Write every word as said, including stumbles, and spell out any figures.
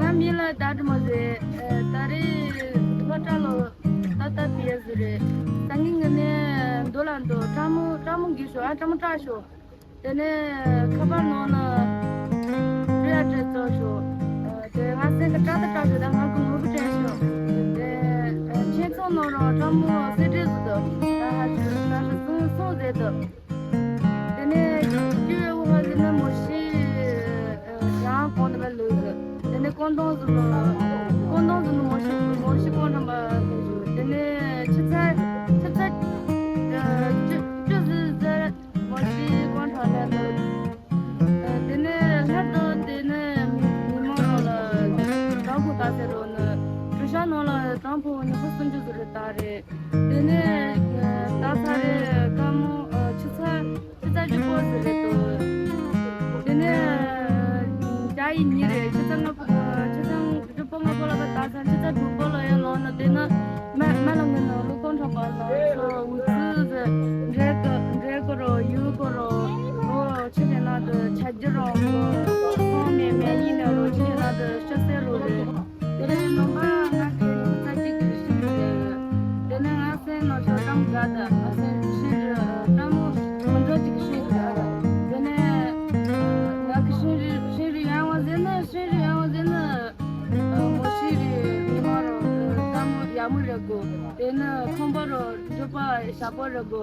ཨ་མི་ལ་ད་དྲི་མ་ཟེར། ཨ་ད་རེས་སློབ་གྲྭ་ལོ་ཏག་ཏག་ཕེབས་ཟེར་རེད། སང་ཉིན་ངི་ནས་འདུག་ལ་འདུག་སྤྲང་མོ་སྤྲང་མོ་གིས་ཤོག་ཨ་སྤྲང་མོ་སྐྲག་ཤོག་དེ་ནས་ཁ་པར་ནང་ལ་སྤྲད་ཡ་སྤྲད་བཅུག་ཤོག་དེ་ང་སེམས་ཀྱི་སྐྲག་ད་སྐྲག་ཤོག་ད་ང་གི་ངུ་གི་དྲན་ཤོག་དེ་ཁྱེད་ཚོ་ནང་རོགས་སྤྲང་མོ་སེ་འབྲས་བཟོ་འདུག་ད་ཧ་ཞུ་ད་ཧ་སོང་སོང་ཟེར་འདུག་དེ་ནས་སྐྱུ་བའི་དབུ་ཧ་ཟེར་ན་མོ་ཤི་ཡང་གོང་དུ་བ་ལུག་དེ་ནས་ཀོང་ཏོང་ཟེར་ན་ཀོང་ཏོང་ཟེར་ན་མོ་ཤི་མོ་ཤི་ཀོང་ཁྲ་མ་ལུག་དེ་ནས་ཆུ་ཚ་ཆུ་ཚ་སྐྱུ་སྐྱུ་ཟེར་ཟེར། མོ་ཤི་ཀོང་ཁྲ་ལ་འདུག་དེ་ནས་ལྷ་དང་དེ་ནས་མི་མང་ལ་དྲང་ཕུ་ད་ཟེར་རོ་ནི་གྲུ་ཤག་ནང་ལ་དྲང་ཕུ་ཉི་ཤུ་སུམ་ཅུ་ཟེར་རེད་ད་རེད། དེ་ནས་ད་ས་རེད་ཀ་མོ་ཆུ་ཚ་ཆུ་ཚ་བཞི་པོ་ཟེར་རེད་དོ། དེ་ནས་བརྒྱ་ཡི་ཉིན་རེད་ཆུ་ཚ་ལྔ་པོ་ཆུ་ཚ་བཞི་པོ་ལྔ་པོ་ལ་ད་ས་ཆུ་ཚ་དྲུག་པོ་ལ་ཡང་ལོང་ན་དེ་ན་མ་མ་ལ་ངན་ནོ་ལུ་ཀོང་ཁྲ་པ་ལ་ཤོ་འུ་ཚུ་ཟེར་འདྲེ་ཀ་འདྲེ་ཀོ་རོ་ཡུ་ཀོ་རོ་ཨོ་ཆུ་ཆེ་ན་དུ་ཆ་རྒྱུ་རོ་ཁོ་སོང་མེ་མེ་ཡིན་ན་རོ་ཆུ་ཆེ་ན་དུ་ཤ་སེ་རོ་རེད། དེ་རིང་ནང་པ་ང་གི་ས་གཅིག་གི་ཤིང་རེད། དེ་ནས་ང་སེམས་ནང་ཤོ་སྤྲང་དགའ་ད་ང་སེམས་ཤིང་རེད་སྤྲང་མོ་མི་འགྲོ་གཅིག་ཤིང་རེད། དེ་ནས་ང་གི་ཤིང་རེད་ཤིང་རེད་ཡང་བ་ཟེར་ན་ཤིང་རེད་ཡང་བ་ཟེར་ན་མོ་ཤིང་རེད་མི་མ་རོ་སྤྲང་མོ་ཡག་མོ་རེད་གོ་དེ་ནས་ཁོང་པ་རོ་འཇོ་པ་ཞག་པོ་རེད་གོ